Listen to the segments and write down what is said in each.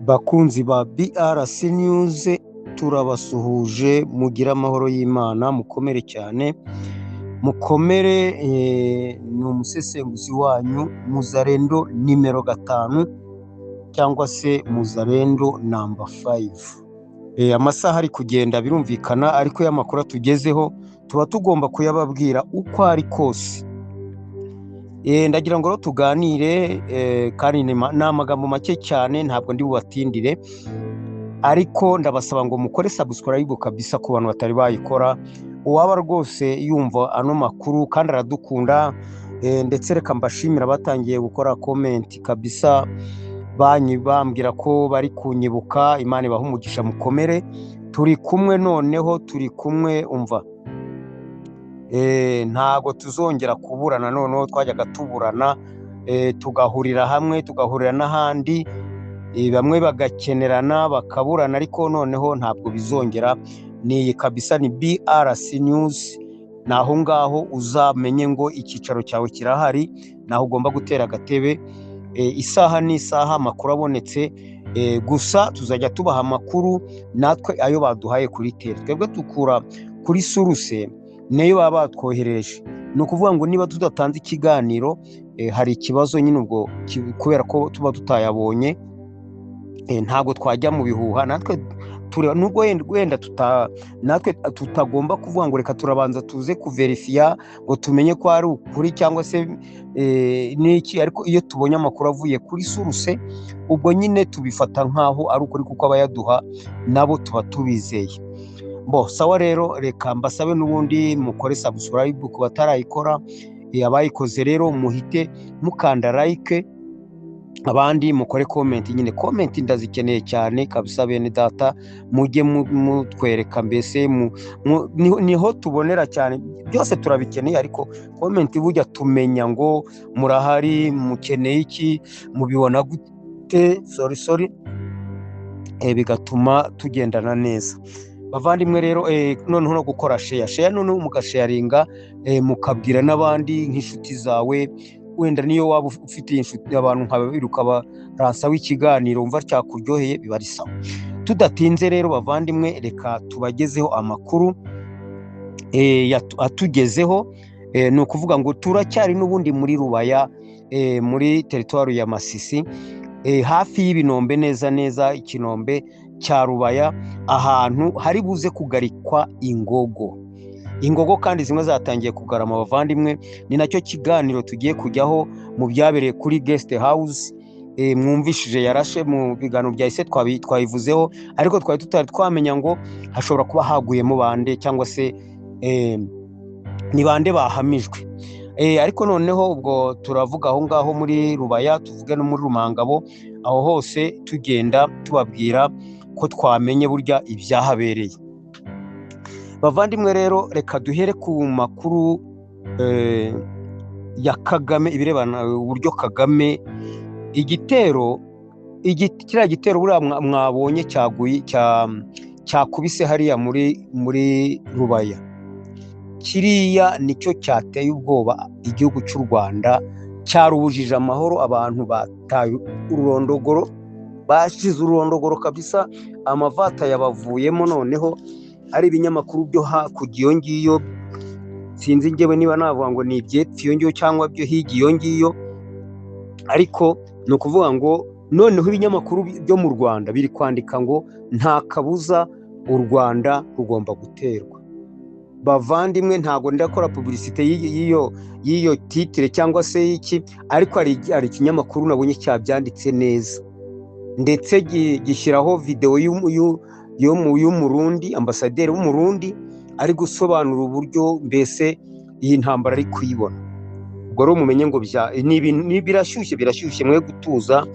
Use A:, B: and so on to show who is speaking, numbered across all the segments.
A: Bakunzi ba BRC News, turabasuhuje, mugire amahoro y'Imana, mukomere cyane, mukomere. Ni umusesenguzi wanyu Muzarendo nimero 5 cyangwa se Muzarendo number 5. Amasaha ari kugenda birumvikana, ariko iyo amakuru atugezeho tuba tugomba kuyababwira uko ari kose. Ndagira ngo rero tuganire, kandi ni amagambo make cyane, ntabwo ndi bubatindire, ariko ndabasaba ngo mukore subscribe kabisa ku bantu batari bayikora. Uwaba rwose yumva ano makuru kandi aradukunda, ndetse reka mbashimira batangiye gukora comment kabisa, bambwira ko bari kunyibuka. Imana ibaha umugisha, mukomere, turi kumwe. Noneho turi kumwe, umva, ntago tuzongera kuburana. Noneho twajyaga tuburana, tugahurira hamwe, tugahurira n'ahandi, bamwe bagakenerana bakaburana, ariko noneho ntabwo bizongera. Ni iyi kabisa, ni BRC News. Ni aho ngaho uzamenye ngo icyicaro cyawe kirahari, naho ugomba gutera agatebe. Isaha n'isaha amakuru abonetse, gusa tuzajya tubaha amakuru natwe ayo baduhaye kuri terrain, twebwe dukura kuri source niyo baba batwohereje. Ni ukuvuga ngo niba tudatanze ikiganiro, hari ikibazo nyine ubwo, kubera ko tuba tutayabonye. Ntabwo twajya mu bihuha natwe tureba, nubwo wenda natwe tutagomba kuvuga ngo reka turabanza tuze kuverifiya ngo tumenye ko ari ukuri cyangwa se n'iki, ariko iyo tubonye amakuru avuye kuri source, ubwo nyine tubifata nk'aho ari ukuri, kuko abayaduha nabo tuba tubizeye. Bo sawa rero, reka mbasabe n'ubundi mukore subscribe ku batarayikora. Abayikoze rero muhite mukanda like, abandi mukore comment nyine. Comment ndazikeneye cyane kabisa, bene data, mujye mutwereka mbese niho tubonera cyane. Byose turabikeneye, ariko comment burya tumenya ngo murahari, mukeneye iki, mubibona gute, sorry sorry, bigatuma tugendana neza. Bavandimwe rero, noneho no gukora share, share noneho mugasharinga, mukabwira n'abandi nk'inshuti zawe. Wenda niyo waba ufite inshuti, abantu nka babiri, ukabaransaho ikiganiro wumva cyakuryoheye, biba ari sawa. Tudatinze rero bavandimwe, reka tubagezeho amakuru atugezeho. Ni ukuvuga ngo turacyari n'ubundi muri Rubaya, muri teritwari ya Masisi, hafi y'ibinombe, neza neza ikinombe cya Rubaya, ahantu hari buze kugarikwa ingogo. Ingogo kandi zimwe zatangiye kugarama abavandimwe. Ni nacyo kiganiro tugiye kujyaho mu byabereye kuri guest house. Mwumvishije yarashe mu biganiro byahise, twabivuzeho, ariko twari tutari twamenya ngo hashobora kuba haguyemo bande cyangwa se ni bande bahamijwe. Ariko noneho ubwo turavuga aho ngaho muri Rubaya, tuvuge no muri Rumangabo, aho hose tugenda tubabwira ko twamenye burya ibyahabereye. Bavandimwe rero, reka duhere ku makuru ya Kagame, ibirebana uburyo Kagame igitero, kiriya gitero buriya mwabonye cyaguye, cyakubise hariya muri Rubaya, kiriya nicyo cyateye ubwoba igihugu cy'u Rwanda, cyarubujije amahoro. Abantu bataye ururondogoro, bashize ururondogoro kabisa, amavata yabavuyemo. Noneho ari ibinyamakuru byo hakurya iyo ngiyo, sinzi njyewe niba navuga ngo ni ibyepfo iyo ngiyo cyangwa byo hirya iyo ngiyo, ariko ni ukuvuga ngo noneho ibinyamakuru byo mu Rwanda biri kwandika ngo nta kabuza u Rwanda rugomba guterwa. Bavandimwe, ntabwo ndakora publicité y'iyo titre cyangwa se y'iki, ariko hari ikinyamakuru nabonye cyabyanditse neza, ndetse gishyiraho videwo y'Umurundi, ambasaderi w'Umurundi ari gusobanura uburyo mbese iyi ntambara ari kuyibona. Ubwo rero mumenye ngo ni ibintu birashyushye, birashyushye, mwe gutuza.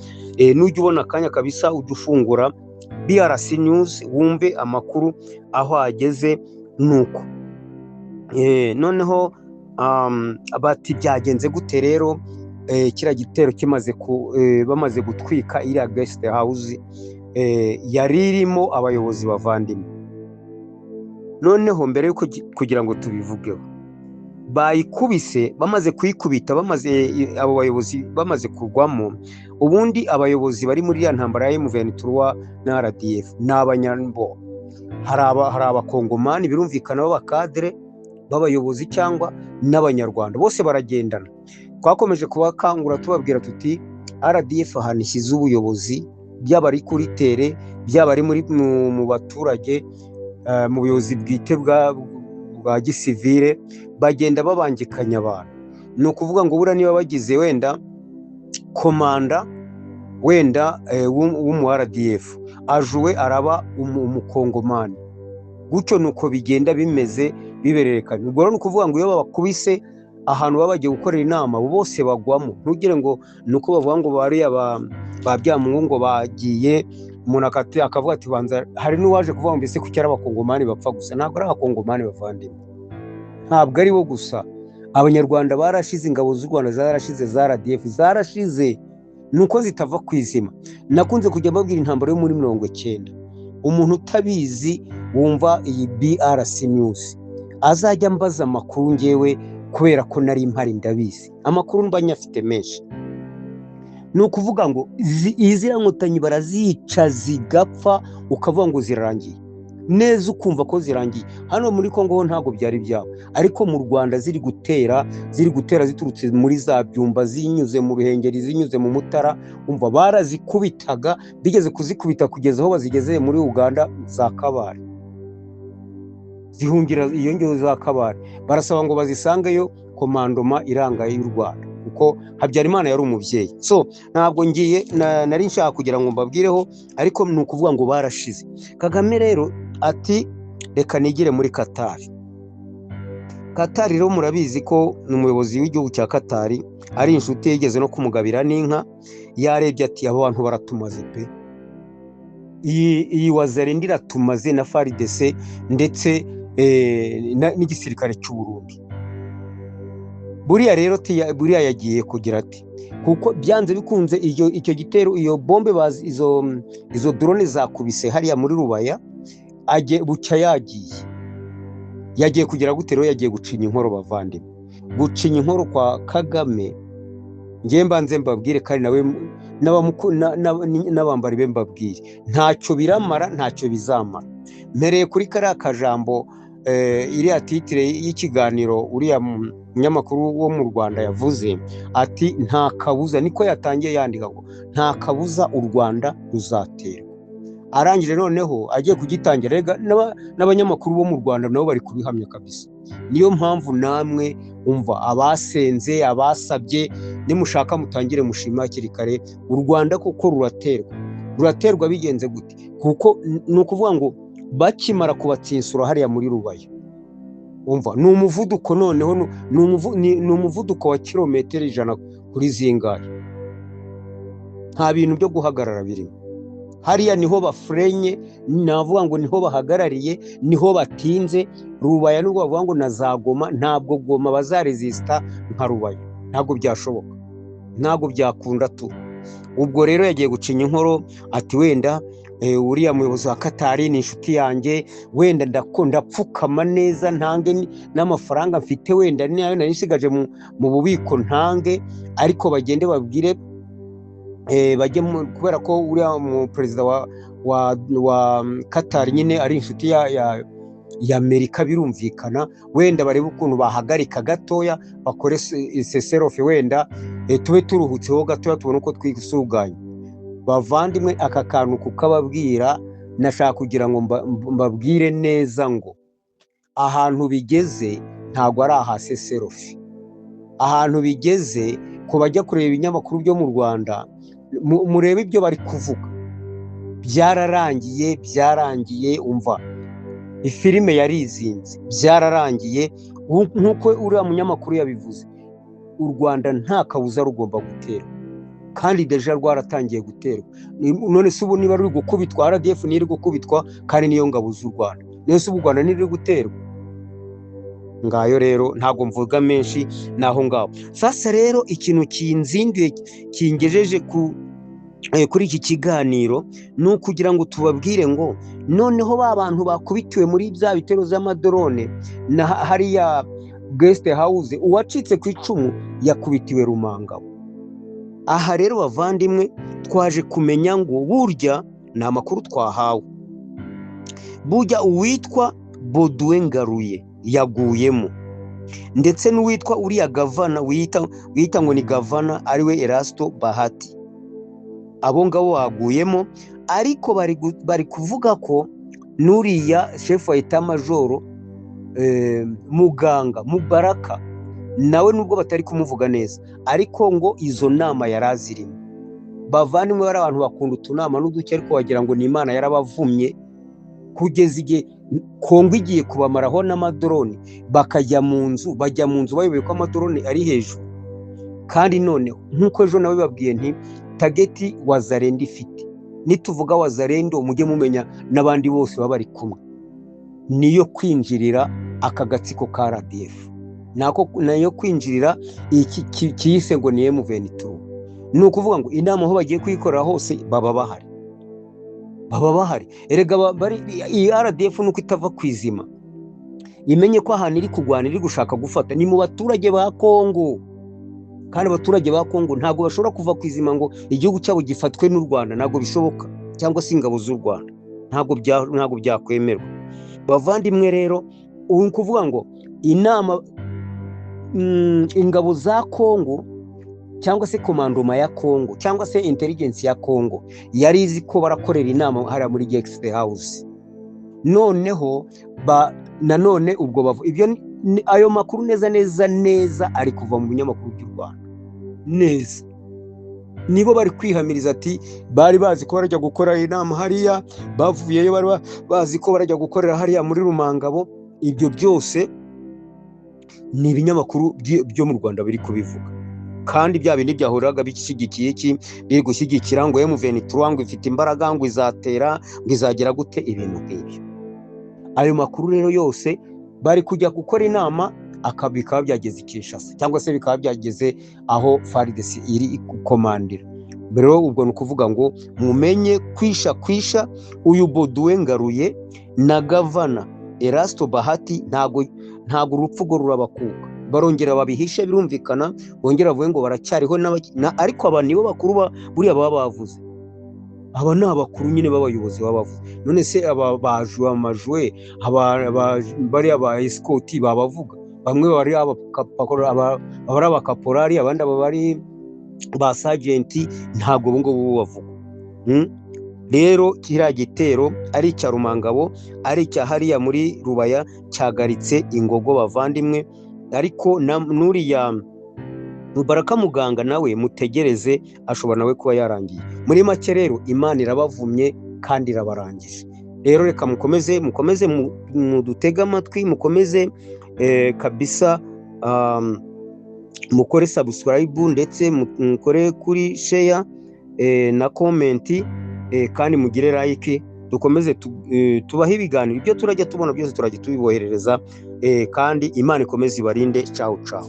A: Nujya ubona akanya kabisa ujya ufungura BRC News wumve amakuru aho ageze. Nuko noneho bati byagenze gute rero? Kiriya gitero kimaze ku bamaze gutwika iriya guest house yari irimo abayobozi, bavandimwe, noneho mbere yuko kugira ngo tubivugeho, Bayikubise, bamaze kuyikubita, bamaze abo bayobozi bamaze kugwamo. Ubundi abayobozi bari muri ya ntambara ya M23 na RDF ni abanyambo, hari abakongomani birumvikana b'abakadere b'abayobozi cyangwa n'abanyarwanda, bose baragendana. Twakomeje kubakangura tubabwira tuti RDF ahantu ishyize ubuyobozi, byaba ari kuri tere, byaba ari mu baturage, mu buyobozi bwite bwa gisivile, bagenda babangikanya abantu. Ni ukuvuga ngo buriya niba bagize wenda komanda wenda w'umu RDF ajuwe araba umukongomani, gutyo nuko bigenda bimeze bibererekanye. Ubwo rero ni ukuvuga ngo iyo babakubise ahantu baba bagiye gukorera inama bose bagwamo. Ntugire ngo ni uko bavuga ngo bariya ba Byamungu ngo bagiye, umuntu akavuga ati banza. Hari n'uwaje kuvuga ngo mbese kuki ari abakongomani bapfa gusa? Ntabwo ari abakongomani bavandimwe, ntabwo ari bo gusa. Abanyarwanda barashize, ingabo z'u Rwanda zarashize, za RDF zarashize, nuko zitava ku izima. Nakunze kujya mbabwira intambara yo muri 90. Umuntu utabizi wumva iyi BRC News azajya ambaza amakuru ngewe, kubera ko nari mpari ndabizi, amakuru mba nyafite menshi. Ni ukuvuga ngo iziriya nkotanyi barazica zigapfa, ukavuga ngo zirarangiye neza, ukumva ko zirangiye. Hano muri Kongo ho ntabwo byari byabo, ariko mu Rwanda ziri gutera, ziri gutera ziturutse muri za Byumba, zinyuze mu Ruhengeri, zinyuze mu Mutara. Umva barazikubitaga, bigeze kuzikubita kugeza aho bazigeze muri Uganda za Kabare, zihungira iyo ngiyo za Kabare, barasaba ngo bazisangeyo komandoma irangaye y'u Rwanda, kuko Habyarimana yari umubyeyi. So ntabwo ngiye nari nshaka kugira ngo mbabwireho, ariko ni ukuvuga ngo barashize. Kagame rero ati reka nigire muri Katari. Katari rero murabizi ko ni umuyobozi w'igihugu cya Katari, ari inshuti, yigeze no kumugabira n'inka. Yarebye ati abo bantu baratumaze pe, iyi Wazalendo iratumaze na FARDC ndetse n'igisirikare cy'u Burundi. Buriya rero buriya yagiye kugira ati kuko byanze bikunze icyo gitero, iyo bombe bazi, izo drone zakubise hariya muri Rubaya, bucya yagiye kugira gute rero? Yagiye gucinya inkoro bavandimwe. Gucinya inkoro kwa Kagame, ngiye mbanze mbabwire, kandi nawe n'abambari be mbabwire, ntacyo biramara, ntacyo bizamara. Mpereye kuri kariya kajambo, iriya titire y'ikiganiro uriya munyamakuru wo mu Rwanda yavuze ati nta kabuza, niko yatangiye yandika ngo nta kabuza u Rwanda ruzaterwa. Arangije noneho agiye kugitangira, rega n'abanyamakuru bo mu Rwanda nabo bari kubihamya kabisa. Niyo mpamvu namwe umva abasenze, abasabye, nimushaka mutangire mushima hakiri kare, u Rwanda koko ruraterwa. Ruraterwa bigenze gute? Kuko ni ukuvuga ngo bakimara kubatsinsura hariya muri Rubaya, umva ni umuvuduko noneho, ni umuvuduko wa kilometero 100 kuri zingahe, nta bintu byo guhagarara birimo. Hariya niho bafrenye, navuga ngo niho bahagarariye, niho batinze. Rubaya nubwo bavuga ngo na za Goma, ntabwo Goma bazaresista nka Rubaya, ntabwo byashoboka, ntabwo byakunda tu. Ubwo rero yagiye gucinya inkoro ati wenda uriya muyobozi wa Katari ni inshuti yanjye, wenda ndapfukama neza ntange n'amafaranga mfite, wenda nayo nari nsigaje mu bubiko ntange, ariko bagende babwire bajye kubera ko uriya mu perezida wa Katari nyine ari inshuti ya Amerika, birumvikana, wenda barebe ukuntu bahagarika gatoya, bakore seserofe, wenda tube turuhutseho gatoya, tubone uko twisuganya. Bavandimwe, aka kantu kukababwira nashaka kugira ngo mbabwire neza ngo ahantu bigeze ntabwo ari aha seserofe. Ahantu bigeze ku bajya kureba ibinyamakuru byo mu Rwanda, murebe ibyo bari kuvuga, byararangiye, byararangiye. Umva ifilime yarizinze, byararangiye. Nk'uko uriya munyamakuru yabivuze, u Rwanda nta kabuza rugomba guterwa, kandi deja rwaratangiye guterwa. None se ubu niba ruri gukubitwa, RDF ntiri gukubitwa, kandi niyo ngabo z'u Rwanda, none se ubu u Rwanda ntiri guterwa? Ngayo rero ntabwo mvuga menshi naho ngaho. Sasa rero ikintu kinzinduye kingejeje kuri iki kiganiro ni ukugira ngo tubabwire ngo noneho ba bantu bakubitiwe muri bya bitero z'amadrone na hariya guest house, uwacitse ku icumu yakubitiwe Rumangabo. Aha rero bavandimwe twaje kumenya ngo burya ni amakuru twahawe, burya uwitwa Baudouin Ngaruye yaguyemo, ndetse n'uwitwa uriya gavana wiyita ngo ni gavana ariwe Erasto Bahati, abo ngabo baguyemo. Ariko bari kuvuga ko n'uriya chef wa état-major muganga Mubaraka nawe nubwo batari kumuvuga neza, ariko ngo izo nama yari azirimo. Bavandimwe, bari abantu bakunda utunama n'uduke, ariko wagira ngo ni Imana yarabavumye kugeza igihe Kongo igiye kubamaraho n'amadrone, bakajya mu nzu, bajya mu nzu bayobewe ko amadrone ari hejuru. Kandi noneho nk'uko ejo nawe babwiye nti target Wazalendo ifite, nituvuga Wazalendo mujye mumenya n'abandi bose baba bari kumwe, niyo kwinjirira aka gatsiko ka RDF, nayo kwinjirira iki kiyise ngo ni M23. Ni ukuvuga ngo inama aho bagiye kuyikorera hose baba bahari, baba bahari. Erega iyi RDF nuko itava ku izima, imenye ko ahantu iri kurwana, iri gushaka gufata ni mu baturage ba Kongo, kandi abaturage ba Kongo ntabwo bashobora kuva ku izima ngo igihugu cyabo gifatwe n'u Rwanda, ntabwo bishoboka, cyangwa se ingabo z'u Rwanda, ntabwo byakwemerwa. Bavandimwe rero, ubu ni ukuvuga ngo inama ingabo za Kongo cyangwa se commandement ya Kongo cyangwa se intelligence ya Kongo yari izi ko barakorera inama hariya muri guest house. Noneho nanone ubwo ibyo ayo makuru neza neza neza ari kuva mu binyamakuru by'u Rwanda neza, nibo bari kwihamiriza ati bari bazi ko barajya gukora inama hariya, bavuyeyo bari bazi ko barajya gukorera hariya muri Rumangabo. Ibyo byose ni ibinyamakuru byo mu Rwanda biri kubivuga, kandi bya bindi byahuriraga bishyigikiye iki, biri gushyigikira ngo M23 ngo ifite imbaraga, ngo izatera, ngo izagera gute, ibintu nk'ibyo. Ayo makuru rero yose bari kujya gukora inama bikaba byageze i Kinshasa cyangwa se bikaba byageze aho FARDC iri gukomandira. Rero ubwo ni ukuvuga ngo mumenye kwisha kwisha uyu Baudouin Ngaruye na gavana Erasto Bahati, ntago urupfu rwo rurabakuka, barongera babihishe, birumvikana, bongera bavuge ngo baracyariho, ariko aba nibo bakuru buriya baba bavuze, aba ni abakuru nyine b'abayobozi baba bavuze. None se aba bajwe amajwe bariya ba escort babavuga, bamwe bari ari abakaporari, abandi aba bari ba sergeant, ntabwo ubu ngubu bavuga. Rero kiriya gitero ari icya Rumangabo, ari icya hariya muri Rubaya, cyagaritse ingogo bavandimwe. Ariko n'uriya Mubaraka muganga nawe mutegereze, ashobora nawe kuba yarangiye. Muri make rero Imana irabavumye kandi irabarangije. Rero reka mukomeze mudutege amatwi, mukomeze kabisa, mukore subscribe ndetse mukore kuri share na comment, kandi mugire like, dukomeze tubahe ibiganiro, ibyo turajya tubona byose turajya tubiboherereza, kandi Imana ikomeze ibarinde. Ciao ciao.